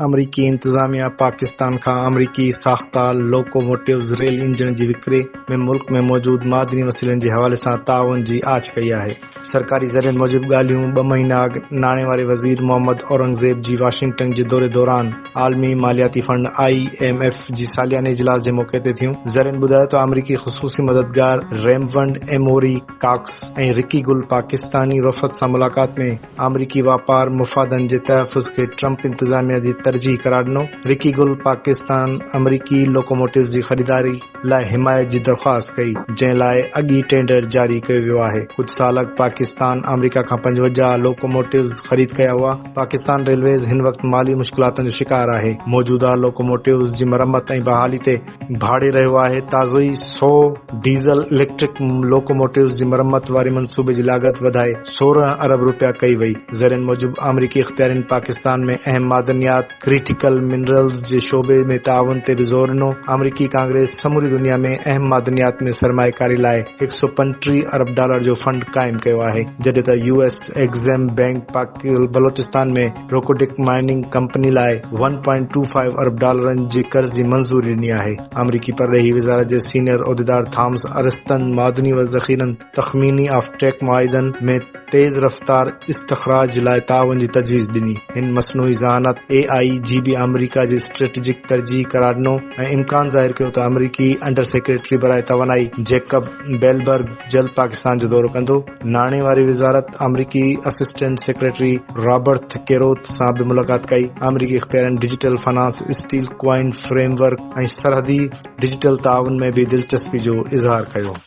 آمريڪي انتظاميا پاڪستان کان آمريڪي ساخته لوڪوموٽيوز ريل انجڻ جي وڪري ۾ ملڪ ۾ موجود معدني وسيلن جي حوالي سان تعاون جي آڇ ڪئي آهي. سرڪاري ذريعن موجب ڳالهيون ٻه مهينا اڳ ناڻي واري وزير محمد اورنگزيب جي واشنگٽن جي دوري دوران عالمي مالياتي فنڊ، I M F, جي سالياني اجلاس جي موقعي تي ٿيون. ذريعن ٻڌايو ته آمريڪي خصوصي مددگار ريمونڊ ايموري ڪاڪس ۽ رڪي گل پاڪستاني وفد سان ملاقات ۾ آمريڪي واپار مفادن جي تحفظ کي ٽرمپ انتظاميا جي ترجيح قرار ڏنو. رڪي گل پاڪستان آمريڪي لوڪوموٽيوز جي خريداري لاء حمايت جي درخواست ڪئي، جنهن لاء اڳ ئي ٽينڊر جاري ڪيو ويو آهي. ڪجهه سال اڳ پاڪستان آمريڪا کان 55 لوڪوموٽيوز خريد ڪيا هئا. پاڪستان ريلويز هن وقت مالي مشڪلاتن جو شڪار آهي. موجوده لوڪوموٽيوز جي مرمت ۽ بحالي تي ڀاڙي رهيو آهي، تازو ئي 100 ڊيزل اليڪٽرڪ لوڪوموٽيوز جي مرمت واري منصوبي جي لاڳت وڌائي 16 ارب رپيا ڪئي وئي. ذريعن موجب آمريڪي اختيارين پاڪستان ۾ اهم معدنيات، ڪريٽيڪل منرلز، جي شعبي ۾ تعاون تي به زور ڏنو. آمريڪي ڪانگريس سموري دنيا ۾ اهم معدنيات ۾ سرمائيڪاري لاء 135 ارب ڊالر جو فنڊ قائم ڪيو آهي، جڏهن ته U S Exim bank Balochistan ۾ Reko Diq mining company لاء ون پوائنٽ ٽو فائيو ارب ڊالرن جي قرض جي منظوري ڏني آهي. آمريڪي پرڏيهي وزارت جي سينيئر عهديدار ٿامس ارستن معدني و ذخيرن تخميني آف ٽيڪ معاهدن ۾ تيز رفتار استخراج لاء تعاون جي تجويز ڏني. هن مصنوعي ذهانت، اي آء، جي به آمريڪا جي اسٽريٽجڪ ترجيح قرار ڏنو ۽ امڪان ظاهر ڪيو ته آمريڪي انڊر سيڪريٽري برائي توانائي جيڪب بيلبرگ جلد پاڪستان جو دورو ڪندو. ناڻي واري وزارت آمريڪي اسسٽنٽ سيڪريٽري رابرٿ ڪيروٿ سان به ملاقات ڪئي. آمريڪي اختيارين digital finance, stable coin framework ۽ سرحدي ڊجيٽل تعاون ۾ به دلچسپي جو اظهار ڪيو.